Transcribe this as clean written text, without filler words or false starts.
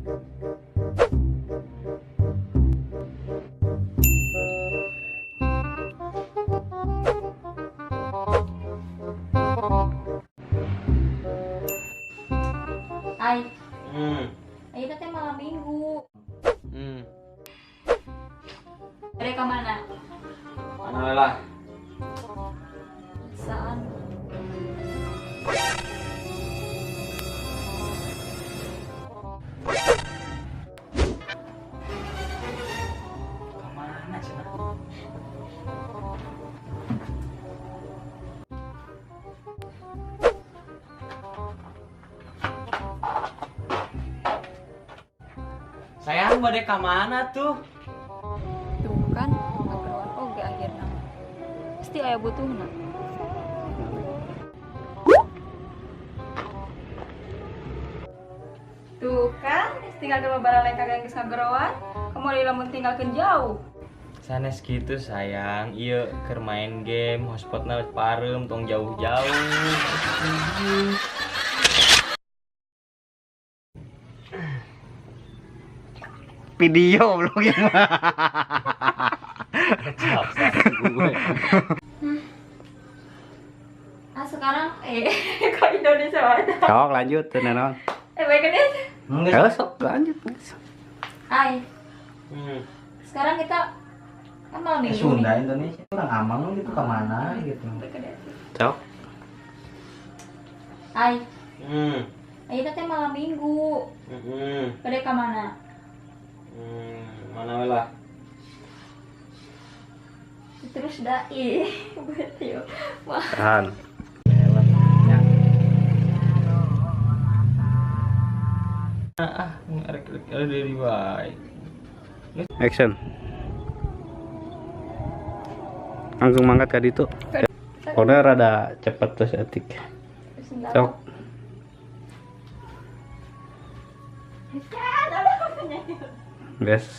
Ai. Ayeuna teh malam Minggu. Bade ka mana? Mana lah? Saan? Ka mana cenah? Sayang, bade ka mana tuh? Tuh kan, ngageroan oge akhirna. Pasti aya butuhna. Tuh kan, tinggal ke babalek kagak geus ngageroan, kamu lamun tinggalkeun jauh. Sanes gitu sayang, ieu keur main game, hotspotna pareum tong jauh-jauh. Video vlognya. Ah sekarang kok Indonesia banget. Sok lanjut teu naon. Baik kan ya? Sok lanjut. Hai. Sekarang kita kan malam Minggu. Sunda Indonesia kurang aman gitu kemana gitu. Sok. Hai. Ayeuna teh malam Minggu. Bade ka mana? Mana lah? Terus dai, berarti wah. Tahan. Ah, ngarek dari wae. Action. Langsung mangkat ka ditu. Pokoknya rada cepet terus etik. Sok. Guys.